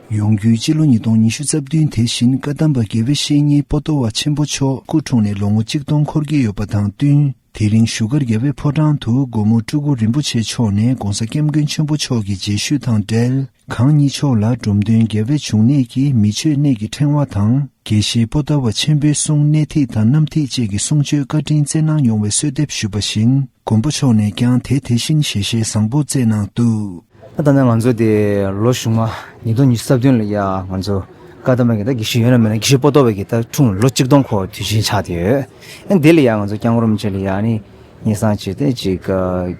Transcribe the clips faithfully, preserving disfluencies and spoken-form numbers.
ཡོང་རྒྱུའི་སྤྱི་ལོ་ཉིས་སྟོང་ཉི་ཤུ་རྩ་བདུན་དེ་བཞིན་བཀའ་གདམས་པ་དགེ་བའི་བཤེས་གཉེན་པོ་ཏོ་བ་ཆེན་པོ་མཆོག་སྐུ་འཁྲུངས་ནས་ལོ་ངོ་གཅིག་སྟོང་འཁོར་གྱི་ཡོད་པ་དང་བསྟུན། དེ་རིང་བཞུགས་སྒར་རྒྱལ་བའི་ཕོ་བྲང་དུ་སྒོ་མོ་སྤྲུལ་སྐུ་རིན་པོ་ཆེ་མཆོག་ནས་༸གོང་ས་༸སྐྱབས་མགོན་ཆེན་པོ་མཆོག་གི་རྗེས་ཤུལ་དང་འབྲེལ། གང་ཉིད་མཆོག་ལ་འབྲོམ་སྟོན་རྒྱལ་བའི་འབྱུང་གནས་ཀྱི་མི་ཆོས་གནད་ཀྱི་ཕྲེང་བ་དང་། དགེ་བཤེས་པོ་ཏོ་བ་ཆེན་པོའི་གསུང་གནད་ཐིག་དང་རྣམ་ཐིག་བཅས་ཀྱི་གསུང་ཆོས་བཀའ་དྲིན་སྩལ་གནང་ཡོང་བའི་གསོལ་འདེབས་ཞུས་པ་བཞིན། མགོན་པོ་མཆོག་ནས་ཀྱང་དེ་དེ་བཞིན་ཞལ་བཞེས་བཟང་པོ་སྩལ་གནང་འདུག་ད་ལྟ་ང་ཚོ་དེ་ལོ་གཞུག་མ་ཉིས་སྟོང་ཉི་ཤུ་རྩ་བདུན་ལ་ཡ་ང་ཚོ་བཀའ་གདམས་པའི་ད་དགེ་བཤེས་ཡོད་ན་མེད་ན་དགེ་བཤེས་པོ་ཏོ་བའི་གི་ད་འཁྲུངས་ལོ་གཅིག་སྟོང་འཁོར་དུས་ཆེན་ཆགས་བསྡད་ཡོད། ཨ་ནི་དེ་ལ་ཡ་ང་ཚོ་སྐྱབས་མགོན་རིན་པོ་ཆེ་ལ་ཡ་ནི་སྙན་སེང་བྱས་ཏེ་ཅིག་དགེ་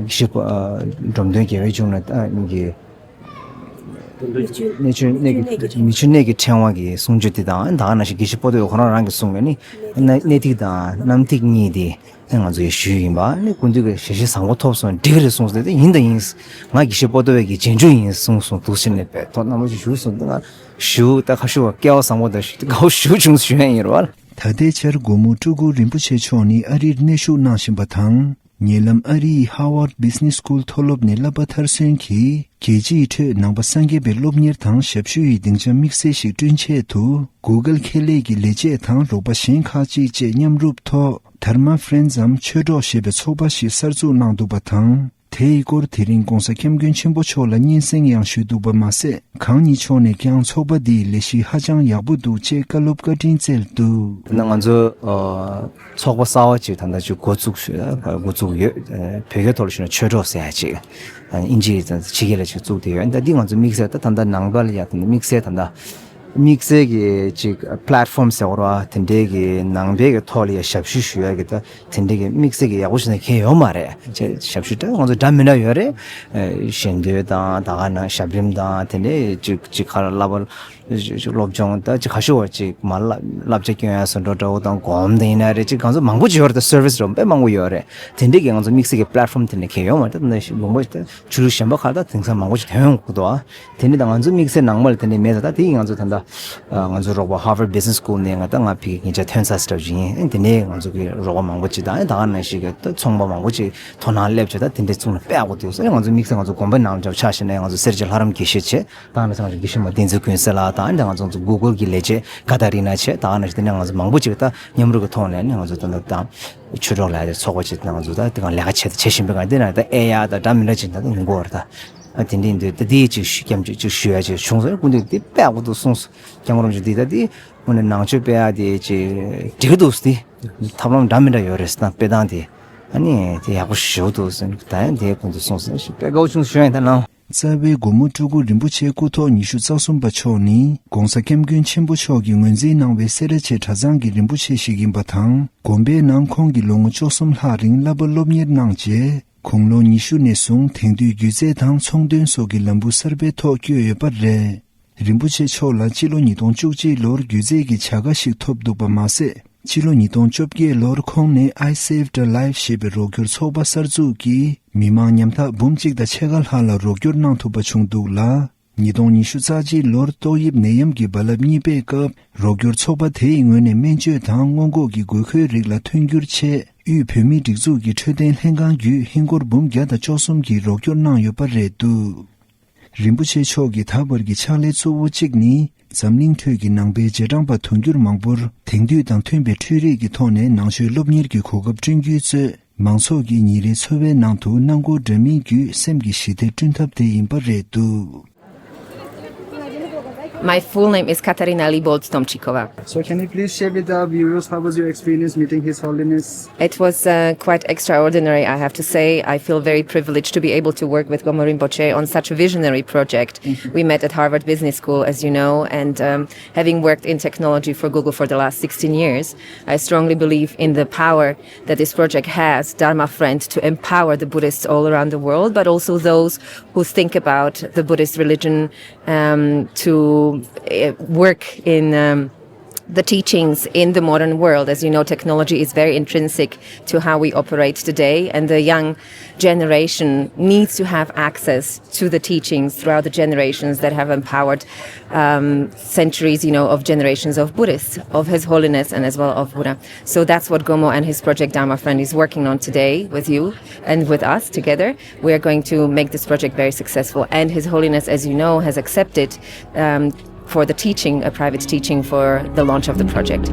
བཤེས་པོ་འབྲོམ་སྟོན་རྒྱལ་བའི་འབྱུང་གནས་ད་ཨ་ནི་གི་གནད་ཆོས་གནད་ཀྱི་མི་ཆོས་གནད་ཀྱི་ཕྲེང་བ་གི་གསུང་ཆོས་དེ་དང་ད་ག་ནང་བཞིན་དགེ་བཤེས་པོ་ཏོ་བའི་ཁོ་རང་རང་གི་གསུང་གི་ནི་གནད་ཐིག་དང་རྣམ་ཐིག་གཉིས་དེ། ང་ཚོ་ཡི་ཞུས་ཡིན་པ་ནི་སྐུ་མདུན་གྱི་ཞལ་བཞེས་བཟང་པོ་ཐོབ་སོང་འགྲིག་གི་རེད་གསུངས་ཏེ་ཡིན་དང་ཡིན། ང་དགེ་བཤེས་པོ་ཏོ་བའི་གི་རྗེས་འཇུག་ཡིན་གསུངས་སོང་འདུག་ཕྱིན་ནས་པས་ཐོག་རྣམ་པ་ཞིག་ཞུ་སོང་འདུག་ང་ཞུ་ད་ཁ་ཞུ་བ་སྐལ་བ་བཟང་པོ་དང་ཞུ་དགའ་བོ་ཞུ་བྱུང་ཞུ་ཡ་ཡིན་རེད་བ། ད་ལྟའི་ཆར་སྒོ་མོ་སྤྲུལ་སྐུ་རིན་པོ་ཆེ་མཆོག་ནི་ཨ་རིར་གནས་བཞུགས་གནང་བཞིན་པ་དང་། ཉེ་ལམ་ཨ་རིའི་Harvard Business School མཐོ་སློབ་ནས་བསླབ་པ་མཐར་སོན་གྱིས། རྒྱལ་སྤྱིའི་ཁྲོད་ནང་པ་སངས་རྒྱས་པའི་སློབ་གཉེར་དང་ཞབས་ཞུ་ཡི་སྡིངས་ཆ་དམིགས་བསལ་ཞིག་བསྐྲུན་ཆེད་དུ། Google ཁེ་ལས་ཀྱི་ལས་བྱེད་དང་རོགས་པ་གཞན་ཁག་ཅིག་བཅས་མཉམ་རུབ་ཐོག Dharma Friends འམ་ཆོས་གྲོགས་ཞེས་པའི་ཚོགས་པ་ཞིག་གསར་འཛུགས་གནང་འདུག་པ་དང་། དེའི་སྐོར་དེ་རིང་༸གོང་ས་༸སྐྱབས་མགོན་ཆེན་པོ་མཆོག་ལ་སྙན་སེང་ཡང་ཞུས་འདུག་པ་མ་ཟད། གང་ཉིད་མཆོག་ནས་ཀྱང་ཚོགས་པ་འདིའི་ལས་གཞི་ཧ་ཅང་ཡག་པོ་འདུག་ཅེས་བཀའ་སློབ་བཀའ་དྲིན་སྩལ་འདུག་ད་ང་ཚོ་ཚོགས་པ་གསར་བ་ཅིག་ད་ལྟ་ཅིག་འགོ་བཙུགས་ཞུ་འགོ་བཙུགས་ཡོད། བོད་སྐད་ཐོག་ལ་ཞུས་ན་ཆོས་གྲོགས་ཟེར་ཡ་ཅིག་ཨིན་ཇི་ཕྱི་རྒྱལ་ལ་ཅིག་བཙུགས་བསྡད་ཡོད། ད་འདི་ང་ཚོ་དམིགས་བསལ་ད་ད་ལྟ་ནང་པ་ལ་ཡ་ད་ལྟ་དམིགས་བསལ་ད་ལྟ་དམིགས་བསལ་གྱི་ཅིག་platform ཟེར་བ་ར་དེ་འདྲའི་གི་ནང་པའི་གི་ཐོག་ལ་ཡ་ཞབས་ཞུ་ཞུ་ཡ་གི་ད་དེ་འདྲའི་གི་དམིགས་བསལ་གྱི་ཡག་པོ་ཞིག་ན་ཁྱེད་ཡོད་མ་རེད། ཅེས་ཞབས་ཞུ་ད་ང་ཚོ་འདྲ་མི་འདྲ་ཡོད་རེད། ཞལ་འདོན་དང་ད་ག་ན་ཞབས་རིམ་དང་དེ་འདྲའི་ཅིག་ཅིག་ག་ལ་བསླབ་པ། སློབ་སྦྱོང་ད་ཅི་ཁ་ཤོ་བ་ཅིག་མ་བསླབ་བསླབ་བྱ་སྐྱོན་ཡ་སོ་འགྲོ་འདྲ་བོ་དང་སྒོམ་དེ་ཡིན་ན་རེད། ཅིག་གང་ཚོ་མང་པོ་ཅིག་ཡོད་རེད། ད་service རོགས་དཔེ་མང་པོ་ཡོད་རེད། དེ་འདྲས་ཀྱི་ང་ཚོ་དམིགས་བསལ་གྱི་platform དེ་འདྲས་ཁྱེད་ཡོད་མ་རེད། ད་ནས་ལུང་པ་ད་ཆུ་ལུག་གཞན་པ་ཁག་ད་དེང་སང་མང་པོ་ཅིག་ཐོན་ཡོང་གི་འདུག་ཨ་དེ་འདྲས་ད་ང་ཚོ་དམིགས་བསལ་ནང་མ་ལ་དེ་འདྲས་མེད། ད་ད་དེ་ཡིན་ང་ཚོ་ད་ད་ང་ཚོ་རོགས་པ་Harvard Business School ནས་ང་ད་ང་ཕ་གི་ཉེ་ཆར་ཐོན་ཚར་ཟེར་བ་ཅིག་ཡིན། དེ་འདྲས་ང་ཚོ་གི་རོགས་པ་མང་པོ་ཅིག་ད་ད་ག་ནང་བཞིན་གི་ད་ཚོང་པ་མང་པོ་ཅིག་དོ་སྣང་སླེབས་བྱས་ད་དེ་འདྲས་བཙུགས་ན་དཔེ་ཡག་པོ་འདུག་ཟེར། ང་ཚོ་དམིགས་བསལ་ང་ཚོ་དགོན་པའི་ནང་ལ་ཆ་བཞག་ན་ང་ཚོ་སེར་བྱེས་ལྷ་རམས་དགེ་བཤེས་བྱས། ད་ནས་ང་ཚོ་དགེ་བཤེས་མ་བསྟན་འཛིན་ཀུན་གསལ་ལགས་དང་ཨ་ནི་ང་ཚོ་Google གི་ལས་བྱེད་ཀ་ཏ་རི་ན་བྱས། ད་ནས་དེ་ནས་ང་ཚོ་མང་པོ་ཅིག་ད་མཉམ་རུབ་ཀྱི་ཐོག་ནས་ནི་ང་ཚོ་ད་ད་ད་ཆོས་གྲོགས་ལ་ཡ་ཚོགས་པ་ཅིག་ང་ཚོ་ད་དེ་གང་ལས་ཀ་བྱེད་བྱེད་བཞིན་པའི་གང་དེ་ན་ད་ཨེ་ཡ་ད་འདྲ་མི་འདྲ་ཅིག་ད་ད་ཡོང་གི་ཡོད་རེད། ད་ཨ་དེ་འདྲ་ཡིན་དུས་ད་དེ་ཅིག་སྐྱབས་ཅིག་ཅིག་ཞུ་ཡ་ཅིག་བྱུང་སོང་། སྐུ་མདུན་དེ་དཔེ་ཡག་པོ་འདུག་གསུངས་སོང་། སྐྱབས་མགོན་རིན་པོ་ཆེ་དེ་ད་དེ་དངོས་གནས་ནང་ཆོས་སྤེལ་ཡ་དེ་ཅིག་འགྲིག་གི་འདུག་ཟེར། དེ་ཐབས་ལམ་འདྲ་མི་འདྲ་ཡོད་རེད་ཟེར་ད་སྤེལ་སྟངས་དེ་ཨ་ནི་དེ་ཡག་པོ་ཞེ་པོ་འདུག་ཟེར། ད་ཡང་དེ་སྐུ་མདུན་གསུངས་སོང་། དཔེ་དགའ་བོ་བྱུང་སོང་། ཞུ་ཡ་ཡིན་ད་ནང་། རྩ་བའི་སྒོ་མོ་སྤྲུལ་སྐུ་རིན་པོ་ཆེ་སྐུ་ཐོག་ཉི་ཤུ་རྩ་གསུམ་པ་མཆོག་ནི་༸གོང་ས་༸སྐྱབས་མགོན་ཆེན་པོ་མཆོག་གིས་ངོས་འཛིན་གནང་བའི་སེ་ར་བྱེས་གྲྭ་ཚང་གི་རིན་པོ་ཆེ་ཞིག་ཡིན་པ་དང་། དགོན་པའི་ནང་ཁོང་གིས་ལོ་ངོ་བཅུ་གསུམ་ལྷག་རིང་བསླབ་པ་སློབ་གཉེར་གནང་རྗེས། དགུང་ལོ་ཉི་ཤུ་ནས་བཟུང་དེང་དུས་སྒྱུ་རྩལ་དང་ཚོང་དོན་སོགས་ཀྱི་ལམ་བུ་གསར་པའི་ཐོག་བསྐྱོད་ཡོད་པ་རེད། རིན་པོ་ཆེ་མཆོག་ལ་སྤྱི་ལོ་ཉིས་སྟོང་བཅུ་གཅིག་ལོར་སྒྱུ་རྩལ་གྱི་བྱ་དགའ་ཞིག་ཐོབ་འདུག་པ་མ་ཟད། ཕྱི་ལོ་ཉིས་སྟོང་བཅོ་བརྒྱད་ལོར་ཁོང་ནས་I Saved a Life ཞེས་པའི་རོགས་སྐྱོར་ཚོགས་པ་གསར་འཛུགས་ཀྱིས་མི་མང་ཉམ་ཐག་འབུམ་གཅིག་དང་ཕྱེད་ཀ་ལྷག་ལ་རོགས་སྐྱོར་གནང་ཐུབ་པ་བྱུང་འདུག་ལ། ཉིས་སྟོང་ཉི་ཤུ་རྩ་གཅིག་ལོར་ཏོག་དབྱིབས་ནད་ཡམས་ཀྱི་རྦ་རླབས་གཉིས་པའི་སྐབས་རོགས་སྐྱོར་ཚོགས་པ་དེའི་ངོས་ནས་སྨན་བཅོས་དང་སྔོན་འགོག་གི་དགོས་མཁོའི་རིགས་ལ་མཐུན་འགྱུར་ཆེད་དབུས་བོད་མིའི་སྒྲིག་འཛུགས་ཀྱི་འཕྲོད་བསྟེན་ལྷན་ཁང་བརྒྱུད་ཧིན་སྒོར་འབུམ་བརྒྱ་དང་བཅུ་གསུམ་གྱི་རོགས་སྐྱོར་གནང་ཡོད་པ་རེད་འདུག་རིན་པོ་ཆེ་མཆོག་གི་ད་བར་གྱི་ཕྱག་ལས་གཙོ་བོ་གཅིག་ནི། འཛམ་གླིང་ཁྲོད་ཀྱི་ནང་པའི་རྗེས་འབྲང་པ་དུང་འགྱུར་མང་པོར་དེང་དུས་དང་མཐུན་པའི་འཕྲུལ་རིག་གི་ཐོག་ནས་ནང་ཆོས་སློབ་གཉེར་གྱི་གོ་སྐབས་བསྐྲུན་རྒྱུའི་གཙོས། མང་ཚོགས་ཀྱི་ཉིན་རེའི་འཚོ་བའི་ནང་དུ་སྣང་སྒོ་འདྲ་མིན་བརྒྱུད་སེམས་ཀྱི་ཞི་བདེ་བསྐྲུན་ཐབས་དེ་ཡིན་པ་རེད་འདུག My full name is Katarina Libolt Tomchikova. So can you please share with our viewers how was your experience meeting His Holiness? It was uh, quite extraordinary, I have to say. I feel very privileged to be able to work with Gomo Rinpoche on such a visionary project. Mm-hmm. We met at Harvard Business School, as you know, and um, having worked in technology for Google for the last sixteen years, I strongly believe in the power that this project has, Dharma Friend, to empower the Buddhists all around the world, but also those who think about the Buddhist religion um, to uh, work in um, the teachings in the modern world. As you know, technology is very intrinsic to how we operate today, and the young generation needs to have access to the teachings throughout the generations that have empowered um, centuries, you know, of generations of Buddhists, of His Holiness, and as well of Buddha. So that's what Gomo and his project Dharma Friend is working on today with you and with us together. We are going to make this project very successful. And His Holiness, as you know, has accepted um, for the teaching, a private teaching for the launch of the project.